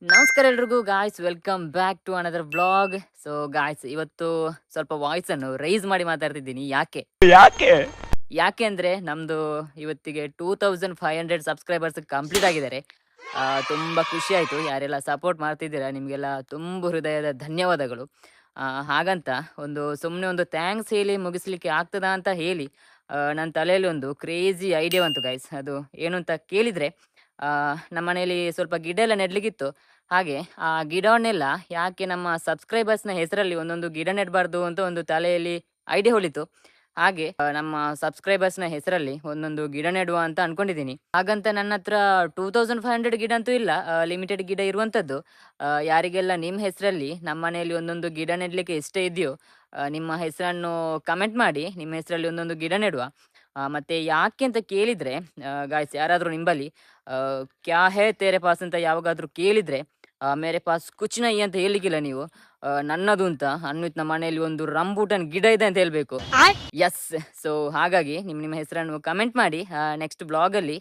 ನಮಸ್ಕಾರ ಎಲ್ರಿಗೂ guys, welcome back to another vlog. So guys, ಇವತ್ತು ಸ್ವಲ್ಪ ವಾಯ್ಸ್ ಅನ್ನು ರೈಸ್ ಮಾಡಿ ಮಾತಾಡ್ತಿದ್ದೀನಿ. ಯಾಕೆ ಯಾಕೆ? ಯಾಕೆ ಅಂದ್ರೆ ನಮ್ದು ಇವತ್ತಿಗೆ 2500 ಸಬ್ಸ್ಕ್ರೈಬರ್ಸ್ ಕಂಪ್ಲೀಟ್ ಆಗಿದ್ದಾರೆ. ತುಂಬಾ ಖುಷಿ ಆಯ್ತು. ಯಾರೆಲ್ಲ ಸಪೋರ್ಟ್ ಮಾಡ್ತಿದ್ದೀರಾ ನಿಮಗೆಲ್ಲ ತುಂಬ ಹೃದಯದ ಧನ್ಯವಾದಗಳು. ಹಾಗಂತ ಒಂದು ಸುಮ್ಮನೆ ಒಂದು thanks ಹೇಳಿ ಮುಗಿಸ್ಲಿಕ್ಕೆ ಆಗ್ತದಾ ಅಂತ ಹೇಳಿ ನನ್ನ ತಲೆಯಲ್ಲಿ ಒಂದು ಕ್ರೇಜಿ ಐಡಿಯಾ ಬಂತು ಗೈಸ್. ಅದು ಏನು ಅಂತ ಕೇಳಿದರೆ, ನಮ್ಮ ಮನೆಯಲ್ಲಿ ಸ್ವಲ್ಪ ಗಿಡ ಎಲ್ಲ ನೆಡ್ಲಿಕ್ಕಿತ್ತು. ಹಾಗೆ ಆ ಗಿಡವನ್ನೆಲ್ಲ ಯಾಕೆ ನಮ್ಮ ಸಬ್ಸ್ಕ್ರೈಬರ್ಸ್ನ ಹೆಸರಲ್ಲಿ ಒಂದೊಂದು ಗಿಡ ನೆಡಬಾರ್ದು ಅಂತ ಒಂದು ತಲೆಯಲ್ಲಿ ಐಡಿಯಾ ಹೊಳಿತು. ಹಾಗೆ ನಮ್ಮ ಸಬ್ಸ್ಕ್ರೈಬರ್ಸ್ನ ಹೆಸರಲ್ಲಿ ಒಂದೊಂದು ಗಿಡ ನೆಡುವ ಅಂತ ಅನ್ಕೊಂಡಿದ್ದೀನಿ. ಹಾಗಂತ ನನ್ನ ಹತ್ರ 2500 ಗಿಡ ಅಂತೂ ಇಲ್ಲ, ಲಿಮಿಟೆಡ್ ಗಿಡ ಇರುವಂಥದ್ದು. ಯಾರಿಗೆಲ್ಲ ನಿಮ್ಮ ಹೆಸರಲ್ಲಿ ನಮ್ಮ ಮನೆಯಲ್ಲಿ ಒಂದೊಂದು ಗಿಡ ನೆಡಲಿಕ್ಕೆ ಇಷ್ಟ ಇದೆಯೋ ನಿಮ್ಮ ಹೆಸರನ್ನು ಕಮೆಂಟ್ ಮಾಡಿ, ನಿಮ್ಮ ಹೆಸರಲ್ಲಿ ಒಂದೊಂದು ಗಿಡ ನೆಡುವ. ಮತ್ತೆ ಯಾಕೆ ಅಂತ ಕೇಳಿದರೆ ಗಾಯ್ಸ್, ಯಾರಾದರೂ ನಿಂಬಲ್ಲಿ ಕ್ಯಾ ಹೇ ತೇರೆ ಪಾಸ್ ಅಂತ ಯಾವಾಗಾದರೂ ಕೇಳಿದರೆ, ಮೇರೆ ಪಾಸ್ ಕುಚ್ ನೈ ಅಂತ ಹೇಳಿಕ್ಕಿಲ್ಲ ನೀವು. ನನ್ನದು ಅಂತ ಅನ್ವಿತ್ ನಮ್ಮ ಮನೆಯಲ್ಲಿ ಒಂದು ರಂಬೂಟನ್ ಗಿಡ ಇದೆ ಅಂತ ಹೇಳ್ಬೇಕು. ಎಸ್, ಸೊ ಹಾಗಾಗಿ ನಿಮ್ಮ ನಿಮ್ಮ ಹೆಸರನ್ನು ಕಮೆಂಟ್ ಮಾಡಿ. ನೆಕ್ಸ್ಟ್ ಬ್ಲಾಗಲ್ಲಿ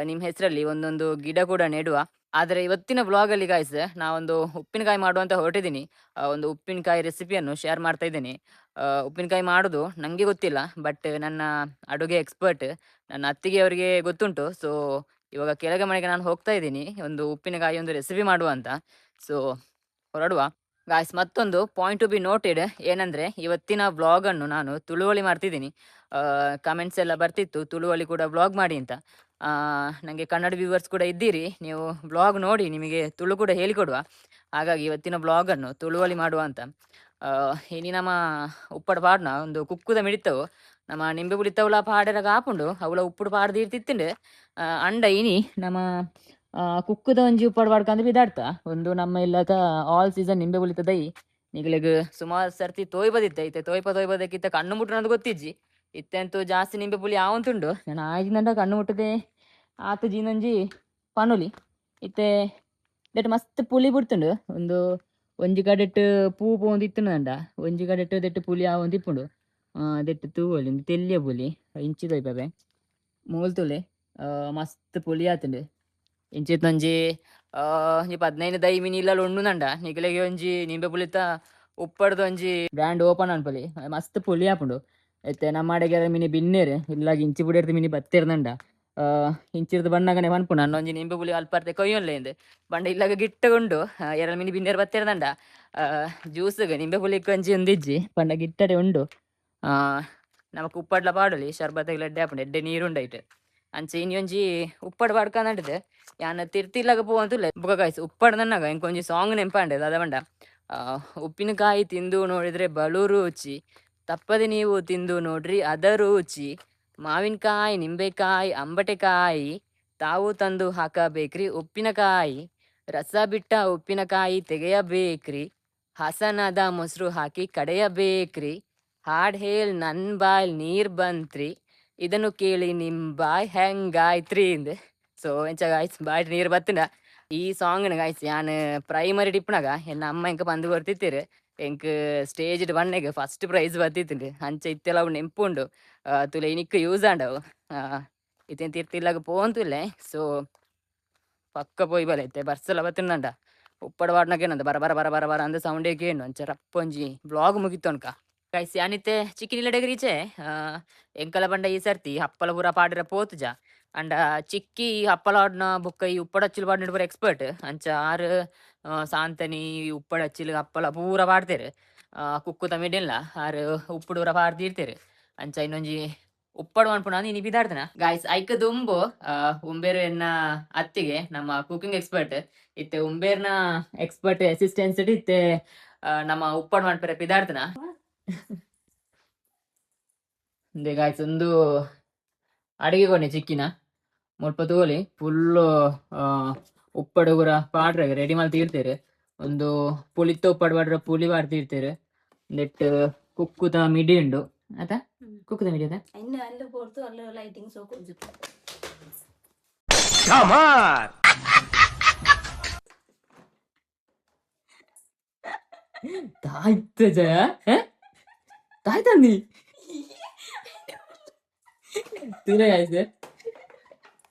ನಿಮ್ಮ ಹೆಸರಲ್ಲಿ ಒಂದೊಂದು ಗಿಡ ಕೂಡ ನೆಡುವ. ಆದರೆ ಇವತ್ತಿನ ಬ್ಲಾಗಲ್ಲಿ ಗಾಯ್ಸ್, ನಾವೊಂದು ಉಪ್ಪಿನಕಾಯಿ ಮಾಡುವಂತ ಹೊರಟಿದ್ದೀನಿ. ಒಂದು ಉಪ್ಪಿನಕಾಯಿ ರೆಸಿಪಿಯನ್ನು ಶೇರ್ ಮಾಡ್ತಾ ಇದ್ದೀನಿ. ಉಪ್ಪಿನಕಾಯಿ ಮಾಡೋದು ನನಗೆ ಗೊತ್ತಿಲ್ಲ, ಬಟ್ ನನ್ನ ಅಡುಗೆ ಎಕ್ಸ್ಪರ್ಟ್ ನನ್ನ ಅತ್ತಿಗೆ ಅವರಿಗೆ ಗೊತ್ತುಂಟು. ಸೊ ಇವಾಗ ಕೆಳಗೆ ಮನೆಗೆ ನಾನು ಹೋಗ್ತಾ ಇದ್ದೀನಿ, ಒಂದು ಉಪ್ಪಿನಕಾಯಿ ಒಂದು ರೆಸಿಪಿ ಮಾಡುವ ಅಂತ. ಸೊ ಹೊರಡುವ ಗಾಯ್ಸ್. ಮತ್ತೊಂದು ಪಾಯಿಂಟ್ ಟು ಬಿ ನೋಟೆಡ್ ಏನಂದ್ರೆ, ಇವತ್ತಿನ ವ್ಲಾಗನ್ನು ನಾನು ತುಳುವಲ್ಲಿ ಮಾಡ್ತಿದ್ದೀನಿ. ಕಮೆಂಟ್ಸ್ ಎಲ್ಲ ಬರ್ತಿತ್ತು, ತುಳುವಲ್ಲಿ ಕೂಡ ವ್ಲಾಗ್ ಮಾಡಿ ಅಂತ. ನನಗೆ ಕನ್ನಡ ವ್ಯೂವರ್ಸ್ ಕೂಡ ಇದ್ದೀರಿ, ನೀವು ವ್ಲಾಗ್ ನೋಡಿ ನಿಮಗೆ ತುಳು ಕೂಡ ಹೇಳಿಕೊಡುವ. ಹಾಗಾಗಿ ಇವತ್ತಿನ ವ್ಲಾಗನ್ನು ತುಳುವಲ್ಲಿ ಮಾಡುವ ಅಂತ. ಇನಿ ನಮ್ಮ ಉಪ್ಪಡ ಪಾಡ್ನ ಒಂದು ಕುಕ್ಕುದ ಮಿಡಿತವು, ನಮ್ಮ ನಿಂಬೆ ಪುಳಿತವಲ ಪಾಡೆರ ಆಪುಂಡು, ಅವಳ ಉಪ್ಪುಡು ಪಾಡ್ದು ಇರ್ತಿತ್ತುಂಡು. ಅಂಡ ಇನಿ ನಮ್ಮ ಕುಕ್ಕುದ ಒಂಜಿ ಉಪ್ಪಡು ಪಾಡ್ಕಂದು ಬಿದಾಡ್ತ. ಒಂದು ನಮ್ಮ ಇಲ್ಲದ ಆಲ್ ಸೀಸನ್ ನಿಂಬೆ ಪುಳಿತ ದೈ ನಿಗಲೆಗ್ ಸುಮಾರು ಸರ್ತಿ ತೋಯ್ಬದಿತ್ತೆ. ಇತ್ತೆ ತೋಯ್ಪ ತೋಯ್ಬದಕ್ಕಿತ್ತ ಕಣ್ಣು ಮುಟ್ಟುನದು ಗೊತ್ತಿಜ್ಜಿ. ಇತ್ತೆಂತೂ ಜಾಸ್ತಿ ನಿಂಬೆ ಪುಳಿ ಯಾವಂತುಂಡು. ನಾನು ಆಯ್ಜಿಂದ ಕಣ್ಣು ಮುಟ್ಟದೆ ಆತ ಜೀನಂಜಿ ಪನುಲಿ. ಇತ್ತೆ that ಮಸ್ತ್ ಪುಳಿ ಬಿಡ್ತುಂಡು. ಒಂದು ಒಂಜಿ ಕಡೆಟ್ ಪೂ ಪೋಂದು ಇತ್ತುಂಡ, ಒಂಜಿ ಕಡೆಟ್ ದೆಟ್ಟು ಪುಳಿ ಆವೊಂದು ಇಪ್ಪುಂಡು. ದೆಟ್ಟು ತೂವೊಲಿ, ಒಂದು ತೆಲ್ಲಿಯ ಪುಲಿ ಇಂಚಿ ತೋಯ್ಪವೆ ಮೂಲ್ ತುಲೆ. ಮಸ್ತ್ ಪುಳಿ ಆತುಂಡು. ಇಂಚಿತ್ತೊಂಜಿ ಒಂಜಿ 15 ದೈ ಮಿನಿ ಇಲ್ಲಲ್ ಉಂಡುನಂಡ ನಿಗಲೆಗೆ ಒಂಜಿ ನಿಂಬೆ ಪುಳಿತ ಉಪ್ಪಡ್ದು ಒಂಜಿ ಬ್ರ್ಯಾಂಡ್ ಓಪನ್ ಅನ್ಪಲಿ. ಮಸ್ತ್ ಪುಳಿ ಆಪುಂಡು. ಇತ್ತೆ ನಮ್ಮ ಅಡೆಗೆ ಮಿನಿ ಬಿನ್ನೇರು ಇಲ್ಲಾಗ ಇಂಚಿ ಪುಡಿ ಮಿನಿ ಬತ್ತೆರ್ನಂಡ. ಇಂಚಿರ್ದು ಬಣ್ಣಗನೆ ಪನ್ಪುಂಡು ಒಂಜಿ ನಿಂಬೆ ಪುಳಿ ಅಲ್ಪರ್ತೆ ಕೊಯ್ಯೊನ್ಲೆ ಇಂದ್ ಬಂಡ. ಇಲ್ಲಾಗ ಗಿಟ್ಟಗುಂಡು ಎರಲ್ ಮಿನಿ ಬಿನ್ನೇರು ಬತ್ತೆರ್ದಂಡ. ಜ್ಯೂಸ್ಗ್ ನಿಂಬೆ ಪುಳಿಕ್ ಒಂಜಿ ಒಂದಿಜ್ಜಿ ಪಂಡ ಗಿಟ್ಟಡೆ ಉಂಡು. ನಮಕ್ ಉಪ್ಪಡ್ಲ ಪಾಡೊಲಿ, ಶರ್ಬತ್ಗ್ ಎಡ್ಡೆ ಆಪುಂಡು, ಎಡ್ಡೆ ನೀರುಂಡೈಟ್. ಅಂಚ ಇನಿ ಒಂಜಿ ಉಪ್ಪಡ್ ಪಾಡ್ಕಂದಂಟದ ಯಾನ್ ತಿರ್ತಿಲ್ಲಾಗ ಪೋವಂತುಲ್ಲೆ. ಬೊಕ ಗಾಯ್ಸ್, ಉಪ್ಪಡ್ ನನ್ನಾಗ ಎಂಕೊಂಜಿ ಸಾಂಗ್ ನೆಂಪಾಂಡೆ. ದಾದ ಪಂಡ, ಉಪ್ಪಿನಕಾಯಿ ತಿಂದು ನೋಡಿದ್ರೆ ಬಲು ರುಚಿ, ತಪ್ಪದೆ ನೀವು ತಿಂದು ನೋಡ್ರಿ ಅದರ ರುಚಿ, ಮಾವಿನಕಾಯಿ ನಿಂಬೆಕಾಯಿ ಅಂಬಟೆಕಾಯಿ ತಾವು ತಂದು ಹಾಕಬೇಕ್ರಿ ಉಪ್ಪಿನಕಾಯಿ, ರಸ ಬಿಟ್ಟ ಉಪ್ಪಿನಕಾಯಿ ತೆಗೆಯಬೇಕ್ರಿ, ಹಸನಾದ ಮೊಸರು ಹಾಕಿ ಕಡೆಯಬೇಕ್ರಿ, ಹಾಡ್ ಹೇಳ್ ನನ್ ಬಾಯ್ ನೀರ್ ಬಂತ್ರಿ, ಇದನ್ನು ಕೇಳಿ ನಿಮ್ ಬಾಯ್ ಹೆಂಗಾಯ್ತ್ರಿ ಇಂದ್. ಸೊ ಎಂಚ ಗಾಯ್ಸ್, ಬಾಯ್ ನೀರು ಬತ್ತುಂಡ? ಈ ಸಾಂಗ್ ಗಾಯ್ಸ್, ಯಾನ್ ಪ್ರೈಮರಿ ಡಿಪ್ಪುನಗ ಎನ್ನ ಅಮ್ಮ ಎಂಕ ಪಂದ್ ಕೊರ್ತಿತ್ತೆರ್. ಎಂಕ್ ಸ್ಟೇಜ್ ಬಣ್ಣೆಗ್ ಫಸ್ಟ್ ಪ್ರೈಸ್ ಬತ್ತಿತ್ತುಂಡು. ಅಂಚ ಇತ್ತೆಲ ಅವು ನೆಂಪುಂಡು. ತುಲೆ ಇನಿಕ್ ಯೂಸ್ ಆಂಡವು. ಇತ್ತೆ ತಿರ್ತಿಲ್ಲಾಗ ಪೋಂತುಲ್ಲೆ. ಸೊ ಪಕ್ಕ ಪೋಯಿ ಬಲೆ. ಇತ್ತೆ ಬರ್ಸಲ ಬತ್ತುಂಡ. ಉಪ್ಪಡ ಪಾಡ್ನಗೇನಂದ ಬರ ಬರ ಬರ ಬರ ಬರ ಅಂದ್ ಸೌಂಡ್ ಕೇಂಡು. ಅಂಚ ರಪ್ಪೊಂಜಿ ಬ್ಲಾಗ್ ಮುಗಿತೊನ್ಕ ಗೈಸ್. ಯಾನಿತ್ತೆ ಚಿಕ್ಕಿನಿಲ್ಲಡೆಗ್ ರೀಚೆ. ಎಂಕಲ ಪಂಡ ಈ ಸರ್ತಿ ಹಪ್ಪಲ ಪೂರ ಪಾಡಿರ ಪೋತುಜ. ಅಂಡ ಚಿಕ್ಕಿ ಹಪ್ಪಲ ಆಡ್ನ ಬೊಕ್ಕ ಈ ಉಪ್ಪಡಚ್ಚಿಲು ಪಾಡ್ನ ಪೂರ ಎಕ್ಸ್ಪರ್ಟ್. ಅಂಚ ಆರ್ ಸಾಂತನಿ ಉಪ್ಪಡಚ್ಚಿಲು ಹಪ್ಪಲ ಪೂರ ಪಾಡ್ತೆರ್. ಕುಕ್ಕುತ ಮಿಡಿನ್ಲ ಆರ್ ಉಪ್ಪುಡು ಪೂರ ಪಾಡ್ದಿರ್ತೆರ್. ಅಂಚ ಇನ್ನೊಂಜಿ ಉಪ್ಪಡು ಮನ್ಪುನ ಇನಿ ಪಿದಾಡ್ದನ ಗಾಯ್ಸ್. ಐಕ್ ದುಂಬು ಉಂಬೇರು ಎನ್ನ ಅತ್ತಿಗೆ ನಮ್ಮ ಕುಕಿಂಗ್ ಎಕ್ಸ್ಪರ್ಟ್. ಇತ್ತೆ ಉಂಬೇರ್ನ ಎಕ್ಸ್ಪರ್ಟ್ ಅಸಿಸ್ಟೆನ್ಸ್ ಇತ್ತೆ ನಮ್ಮ ಉಪ್ಪಡು ಮನ್ಪೆರೆ ಪಿದಾಡ್ದನ. ಇಂದೆ ಗಾಯ್ಸ್, ಒಂದು ಅಡಿಗೆ ಕೊನೆ ಚಿಕ್ಕಿನ ಮುಲ್ಪ ತೂವೊಲಿ, ಫುಲ್ಲು ಉಪ್ಪಡು ಪೂರ ಪಾಡ್ರೆ ರೆಡಿ ಮಲ್ತ್ ಇರ್ತೆರ್. ಒಂದು ಪುಳಿತ್ತ ಉಪ್ಪಡು ಪಾಡ್ರೆ ಪುಳಿ ಪಾಡ್ದಿರ್ತೆರ್. ನೆಟ್ ಕುಕ್ಕುದ ಮಿಡಿ ಉಂಡು ಆತ. ಕುಕ್ಕುದ ಮಿಡಿ ಅದ. ಇನ್ನು ಅಲ್ಲಿ ಪೋರ್ತು ಅಲ್ಲಿ ಲೈಟಿಂಗ್ಸ್. ಕಮಾನ್. ತಾಯ್ತ ಜಯ ತಾಯ್ತಂದಿ ತೂಲೆ ಗಾಯ್ಸ್.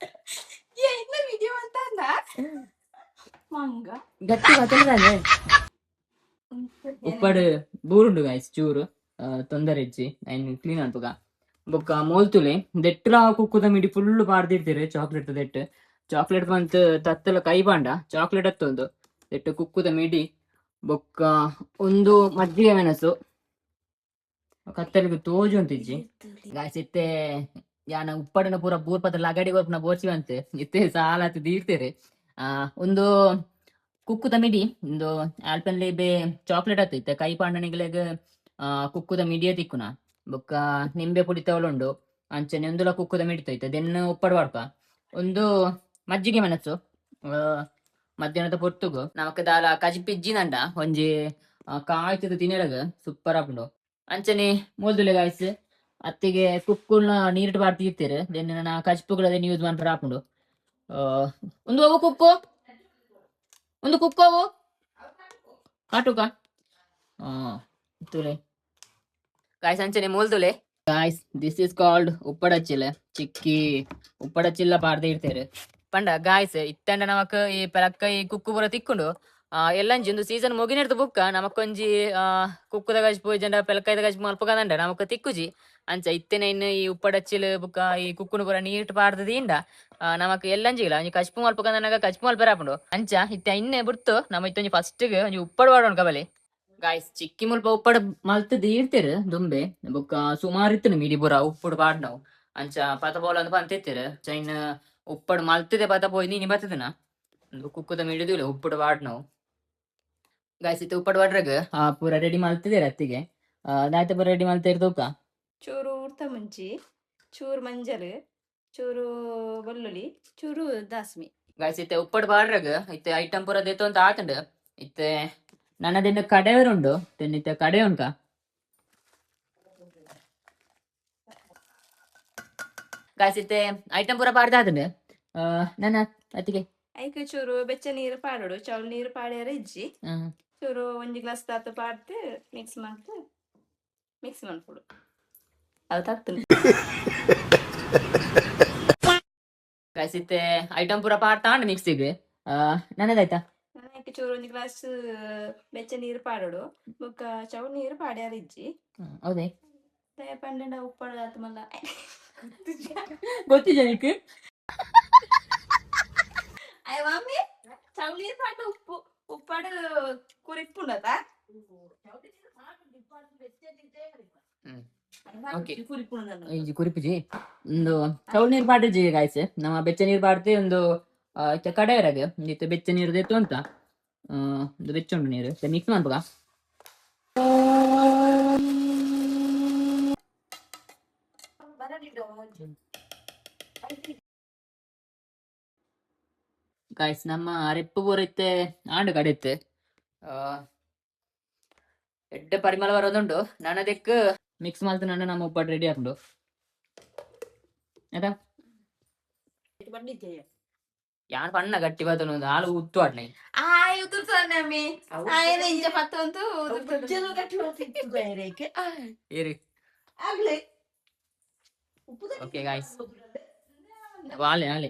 ವಿಡಿಯೋ ಅಂತ. ಮಂಗ ಗಟ್ಟಿ ಬತ್ತಲ್ದಾನೆ ಉಪ್ಪಡು ಬೂರುಂಡು ಗಾಯ್ಸ್ ಚೂರು ತೊಂದರೆ ಇಜ್ಜಿ ಐನ್ ಕ್ಲೀನ್ ಅನ್ಪುಗ ಬೊಕ್ಕ ಮೋಲ್ತುಲೆ ದೆಟ್ಟುಲ ಕುಕ್ಕುದ ಮಿಡಿ ಫುಲ್ ಪಾಡ್ದಿರ್ತೀರಿ ಚಾಕ್ಲೇಟ್ ದೆಟ್ಟು ಚಾಕ್ಲೇಟ್ ಬಂತು ತತ್ತಲ ಕೈ ಬಾಂಡ ಚಾಕ್ಲೇಟ್ ಅತ್ತೊಂದು ದೆಟ್ಟು ಕುಕ್ಕುದ ಮಿಡಿ ಬೊಕ್ಕ ಒಂದು ಮಜ್ಜಿಗೆ ಮೆಣಸು ಕತ್ತಲಿಗೆ ತೋಜು ಅಂತಿಜ್ಜಿ ಗಾಯ್ಸ್ ಇತ್ತೆ ಯಾನ ಉಪ್ಪಡನ ಪೂರ ಬೂರ್ಪತ್ರ ಲಗಡಿ ಕೊರ್ಪುನ ಬೋರ್ಚಿ ಬಂತೆ ಇತ್ತೆ ಸಾಲಾತ್ ದೀರ್ತೆರೆ ಒಂದು ಕುಕ್ಕುದ ಮಿಡಿ ಒಂದು ಆಲ್ಪನ್ಲೇಬೆ ಚಾಕ್ಲೇಟ್ ಆತು ಇತ್ತೆ ಕೈ ಪಾಂಡನಿಗ್ಲೆಗ್ ಕುಕ್ಕುದ ಮಿಡಿಯ ತಿಕ್ಕುನ ಬೊಕ್ಕ ನಿಂಬೆ ಪುಡಿ ತವಲುಂಡು ಅಂಚನೆ ಒಂದುಲ ಕುಕ್ಕುದ ಮಿಡಿ ತೋಯ್ತೆ ದೆನ್ನ ಉಪ್ಪಡು ವಾಡ್ಪ ಒಂದು ಮಜ್ಜಿಗೆ ಮೆಣಸು ಮಧ್ಯಾಹ್ನದ ಪೊರ್ತುಗು ನಮಕ್ ದಾಲ ಕಜಿಪಿಜ್ಜಿನಂಡ ಒಂಜಿ ಕಾಯ್ತದ ತಿನೆರಗ ಸೂಪರ್ ಆಪುಂಡು ಅಂಚನೆ ಮೋಲ್ದುಲೆ ಗಾಯ್ಸ್ ಅತ್ತಿಗೆ ಕುಕ್ಕುಲ್ನ ನೀರಿಟ್ಟು ಪಾಡ್ತಿರ್ತೀರಿ then ನನ್ನ ಕಜ್ಪುಗಳು ಅದೇನು ಯೂಸ್ ಮಾಡ್ತಾರೆ ಆಪುಂಡು ಒಂದು ಅವು ಕುಕ್ಕು ಒಂದು ಕುಕ್ಕು ಅವು ಕಾಟುಕ ತುಲೆ ಗಾಯ್ಸ್ ಅಂಚನೆ ಮೂಲ್ದುಲೆ ಗಾಯ್ಸ್ this is called ಉಪ್ಪಡಚ್ಚಿಲ್ಲ ಚಿಕ್ಕಿ ಉಪ್ಪಡಚಿಲ್ಲ ಪಾಡ್ದೆ ಇರ್ತಾರೆ ಪಂಡ ಗಾಯ್ಸ್ ಇತ್ತಂಡ ನಮಕ್ ಈ ಪೆಲಕ್ಕ ಈ ಕುಕ್ಕು ಪೂರ ತಿಕ್ಕೊಂಡು ಎಲ್ಲಂಜಿ ಒಂದು ಸೀಸನ್ ಮುಗಿನಿಡ್ದು ಬುಕ್ಕ ನಮಕೊಂಜಿ ಕುಕ್ಕುದ ಗಜ್ಪು ಜಂಡ ಪೆಲಕಾಯ್ದ ಗಜ್ಪು ಮಲ್ಪಕದಂಡ ನಮಕ್ ತಿಕ್ಕುಜಿ ಅಂಚ ಇತ್ತನೆ ಇನ್ನು ಈ ಉಪ್ಪಡಚ್ಚಿಲ್ ಬುಕ್ಕ ಈ ಕುಕ್ಕುನು ಪೂರ ನೀಟ್ ಪಾಡ್ದು ದಿಂಡ ನಮಕ್ ಎಲ್ಲಂಜಿಗಿಲ್ಲ ಒಂಜಿ ಕಚ್ಪು ಮಲ್ಪಕಂದನಾಗ ಕಚ್ಪು ಮಲ್ಪರ ಆಪುಂಡು ಅಂಚ ಇತ್ತೆ ಇನ್ನೆ ಬಿಡ್ತು ನಮ್ಮ ಇತ್ತೊಂಜಿ ಫಸ್ಟ್ ಒಂಜಿ ಉಪ್ಪಡು ಪಾಡೋಣ ಕಬಲೆ ಗಾಯ್ಸ್ ಚಿಕ್ಕಿ ಮುಲ್ಪ ಉಪ್ಪಡು ಮಲ್ತ್ ದೀಡ್ತೇರು ದುಂಬೆ ಬೊಕ್ಕ ಸುಮಾರು ಇತ್ತು ಮಿಡಿ ಪೂರ ಉಪ್ಪುಡು ಪಾಡ್ನವು ಅಂಚ ಪತ ಬೋಲ ಅಂದ್ ಪಂತಿತ್ತೆರ್ ಚೈನ್ ಉಪ್ಪಡು ಮಲ್ತದೆ ಪತ ಪೋಯ್ ನೀನಿ ಬತ್ತದನ ಒಂದು ಕುಕ್ಕುದ ಮಿಡಿದಿಲ್ಲ ಉಪ್ಪುಡು ಪಾಡ್ನವು ಗಾಯ್ಸ್ ಇತ್ತೆ ಉಪ್ಪಡು ಪಾಡ್ರಗ್ ಪೂರ ರೆಡಿ ಮಲ್ತಿದ್ದೇರೆ ಅತ್ತಿಗೆ ದಾಯ್ತ ಪೂರ ರೆಡಿ ಮಲ್ತೇರ್ ತೂಕ ಚೂರು ಉರ್ತ ಮುಂಚಿ ಚೂರು ಮಂಜಲ್ ಚೂರು ಬೆಳ್ಳುಳ್ಳಿ ಚೂರು ದಾಸ್ಮಿ. ಗಾಯ್ಸ್ ಇತ್ತೆ ಉಪ್ಪಡು ಪಾಡ್ರಗ್ ಇತ್ತೆ ಐಟಮ್ ಪೂರ ದೇತು ಅಂತ ಆತಂಡ್ ಇತ್ತೆ ನನ್ನದಿನ್ನ ಕಡೆಯವರುಂಡು ಇತ್ತೆ ಕಡೆ ಉಂಟ ಗಾಯ್ಸ್ ಇತ್ತೆ ಐಟಮ್ ಪೂರ ಪಾಡ್ದ ಆತಂಡ್ ನನ್ನ ಅತ್ತಿಗೆ ಐಕ್ ಚೂರು ಬೆಚ್ಚ ನೀರು ಪಾಡೋಡು ಚೌಲ್ ನೀರು ಪಾಡ್ಯಾರ ಇಜ್ಜಿ ಚೂರು ಒಂಜಿ ಗ್ಲಾಸ್ ತಾತ ಪಾಡ್ದು ಮಿಕ್ಸ್ ಮಾಡ್ತು ಮಿಕ್ಸ್ ಮಾಡ್ಕೊಡು ಅದು ತತ್ತುಂಡು. ಗಾಯ್ಸ್ ಇತ್ತೆ ಐಟಮ್ ಪೂರ ಪಾಡ್ತಾಂಡ್ ಮಿಕ್ಸಿಗೆ ನನ್ನದಾಯ್ತಾ ಐಕ್ ಚೂರು ಒಂಜಿ ಗ್ಲಾಸ್ ಬೆಚ್ಚ ನೀರು ಪಾಡೋಡು ಬೊಕ್ಕ ಚೌಲ್ ನೀರು ಪಾಡ್ಯಾರ ಇಜ್ಜಿ. ಹೌದೇ ದಯ ಪಂಡ ಉಪ್ಪಡು ಆತು ಮಲ್ಲ. ಗೊತ್ತಿದೆ ನಿಕ್ ಅಯ್ಯ ಮಮ್ಮಿ ಚೌಲ್ ನೀರು ಪಾಡ ಉಪ್ಪು ಉಪ್ಪಡು ಕುರಿಪ್ಪುಂಡತ. ಓಕೆ ಇಜ್ಜಿ ಕುರಿಪುಜಿ ಒಂದು ಚೌಲ್ ನೀರು ಪಾಡ್ರಿಜಿ ಗಾಯ್ಸ್ ನಮ್ಮ ಬೆಚ್ಚ ನೀರು ಪಾಡ್ತೆ ಒಂದು ಇತ್ತೆ ಕಡೆ ಇರಾಗ ಇತ್ತೆ ಬೆಚ್ಚ ನೀರು ದೇತು ಅಂತ ಒಂದು ಬೆಚ್ಚ ಉಂಟು ನೀರು ಮಿಕ್ಸ್ ಮಾಡ್ಬೋದಾ ಗಾಯ್ಸ್ ನಮ್ಮ ರೆಪ್ಪು ಪೂರ ಇತ್ತೆ ಆಂಡು ಕಡೆತ್ತೆ ಎಡ್ಡೆ ಪರಿಮಳ ಬರೋದುಂಟು ನನ್ನದಕ್ಕೆ ಮಿಕ್ಸ್ ಮಾಡ್ತು ನನ್ನ ನಮ್ಮ ಉಪ್ಪಾಡು ರೆಡಿ ಆಪುಂಡು ಆಯ್ತಾ ಯಾನ್ ಪಣ್ಣ ಗಟ್ಟಿ ಬತ್ತನು ಒಂದು ಹಾಲು ಉತ್ತು ಆಡ್ನೆ ಆಯ್ ಉದುರ್ತದೆ ಅಮ್ಮಿ ಆಯ್ನ ಇಂಚ ಪತ್ತೊಂದು ಉದುರ್ತದೆ. ಏರಿ ಓಕೆ ಗಾಯ್ಸ್ ವಾಲೆ ಆಲೆ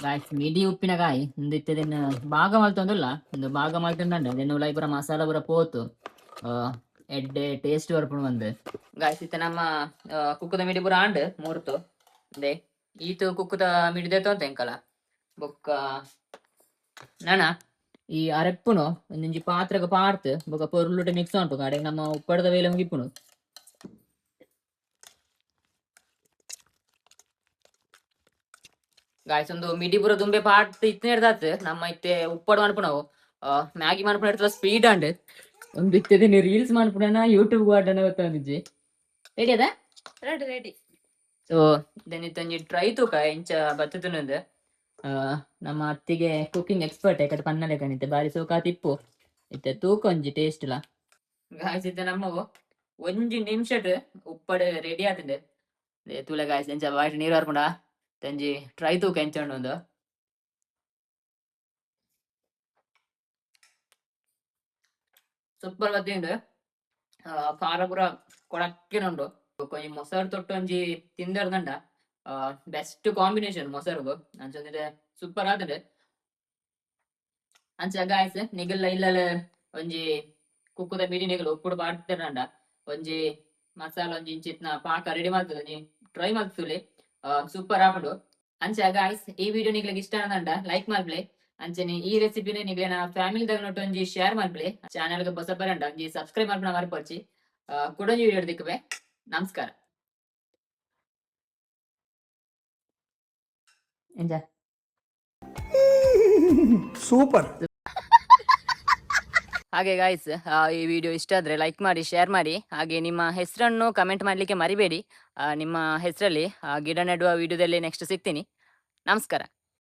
ಗಾಯ್ಸ್ ಮಿಡಿ ಉಪ್ಪಿನಕಾಯಿ ಒಂದು ಇತ್ತದನ್ನ ಭಾಗ ಮಲ್ತೊಂದುಲ್ಲ ಒಂದು ಭಾಗ ಮಲ್ತೊಂದಂಡ ಇದನ್ನು ಉಲಾಯಿ ಪೂರ ಮಸಾಲ ಪೂರ ಪೋತು ಎಡ್ಡೆ ಟೇಸ್ಟ್ ಬರ್ಪುಂಡು ಬಂದು ಗಾಯ್ಸ್ ಇತ್ತೆ ನಮ್ಮ ಕುಕ್ಕುದ ಮಿಡಿ ಪೂರ ಆಂಡ್ ಮೂರ್ತು they ಈತು ಕುಕ್ಕುದ ಮಿಡಿ ದೇತೊಂತ ಎಂಕಲ ಬೊಕ್ಕ ನನ ಈ ಅರೆಪ್ಪುನು ಒಂದೊಂಜಿ ಪಾತ್ರಗ ಪಾಡ್ತ್ ಬೊಕ್ಕ ಪೊರ್ಲುಟ ಮಿಕ್ಸ್ ಉಂಟು ಕಡೆ ನಮ್ಮ ಉಪ್ಪಡದ ವೇಲೆ ಮುಗಿಪುನು ಗಾಯ್ಸ್ ಒಂದು ಮಿಡಿ ಪೂರ ದುಂಬೆ ಪಾಡ್ತ್ ಇತ್ತನೇರ್ದಾತ್ ನಮ್ಮ ಇತ್ತೆ ಉಪ್ಪಡು ಮನ್ಪುನವು ಮ್ಯಾಗಿ ಮನ್ಪುನ ಇರ್ತದ ಸ್ಪೀಡ್ ಅಂಡ್ ಒಂದು ಇತ್ತೆ ರೀಲ್ಸ್ ಮನ್ಪುನ ಯೂಟ್ಯೂಬ್ ವಾಡನ ಗೊತ್ತಾಂದಿಜ್ಜಿ ರೆಡಿ ಅದ ರೆಡಿ ರೆಡಿ. ಸೊ then ಇತ್ತೊಂಜಿ ಟ್ರೈ ತೂಕ ಇಂಚ ಬತ್ತುತುನಂದು ನಮ್ಮ ಅತ್ತಿಗೆ ಕುಕಿಂಗ್ ಎಕ್ಸ್ಪರ್ಟ್ ಏಕಡೆ ಪನ್ನಲೆ ಕಣಿತೆ ಬಾರಿ ಸೋಕಾ ತಿಪ್ಪು ಇತ್ತೆ ತೂಕ ಒಂಜಿ ಟೇಸ್ಟ್ ಲ ಗಾಯ್ಸ್ ಇತ್ತೆ ನಮ್ಮವು ಒಂಜಿ ನಿಮಿಷಟ್ ಉಪ್ಪಡು ರೆಡಿ ಆತಂಡೆ ತೂಲೆ ಗಾಯ್ಸ್ ಎಂಚ ಬಾಯ್ಟ್ ನೀರು ಹರ್ಪುಂಡ ತಂಜಿ ಟ್ರೈ ತೂಕ ಎಂಚ ಉಂಡು ಒಂದು ಸೂಪರ್ ಬತ್ತಿಂಡು ಖಾರ ಪೂರ ಕೊಡಕ್ಕೆನ ಉಂಡು ಒಂಜಿ ಮೊಸರು ತೊಟ್ಟು ಒಂಜಿ ತಿಂದರ್ದಂಡ ಬೆಸ್ಟ್ ಕಾಂಬಿನೇಷನ್ ಮೊಸರುಗು ಅಂಚಂದ್ರೆ ಸೂಪರ್ ಆತಂಡೆ. ಅಂಚ ಗಾಯ್ಸ್, ನಿಗಲ್ಲ ಇಲ್ಲಲ ಒಂಜಿ ಕುಕ್ಕುದ ಮಿಡಿ ನಿಗಲು ಉಪ್ಪುಡು ಪಾಡ್ತಿರಂಡ ಒಂಜಿ ಮಸಾಲ ಒಂಜಿ ಇಂಚಿತ್ನ ಪಾಕ ರೆಡಿ ಮಾಡ್ತದೆ, ಒಂಜಿ ಟ್ರೈ ಮಾಡ್ತುಲೆ, ಸೂಪರ್ ಆಪುಂಡು. ಅಂಚ ಗಾಯ್ಸ್, ಈ ವಿಡಿಯೋ ನಿಗ್ಲಿಗೆ ಇಷ್ಟ ಆಂಡ ಲೈಕ್ ಮಲ್ಪಲೆ. ಅಂಚನೆ ಈ ರೆಸಿಪಿನ ನಿಗ್ಲೆನ ಫ್ಯಾಮಿಲಿ ದಗ್ನೊಟ್ಟು ಒಂಜಿ ಶೇರ್ ಮಲ್ಪಲೆ. ಚಾನೆಲ್ ಗೆ ಹೊಸಬರಂಡ ಒಂಜಿ ಸಬ್ಸ್ಕ್ರೈಬ್ ಮಲ್ಪನ ಮರ್ಪೊರ್ಚಿ. ಕುಡೊಂಜಿ ವಿಡಿಯೋ ದಿಕ್ಕುವೆ. ನಮಸ್ಕಾರ. ಎಂಜ ಸೂಪರ್. ಹಾಗೆ ಗಾಯ್ಸ್, ಈ ವಿಡಿಯೋ ಇಷ್ಟ ಆದ್ರೆ ಲೈಕ್ ಮಾಡಿ, ಶೇರ್ ಮಾಡಿ. ಹಾಗೆ ನಿಮ್ಮ ಹೆಸರನ್ನು ಕಮೆಂಟ್ ಮಾಡಲಿಕ್ಕೆ ಮರಿಬೇಡಿ. ನಿಮ್ಮ ಹೆಸರಲ್ಲಿ ಗಿಡ ನೆಡುವ ವಿಡಿಯೋದಲ್ಲಿ ನೆಕ್ಸ್ಟ್ ಸಿಗ್ತೀನಿ. ನಮಸ್ಕಾರ.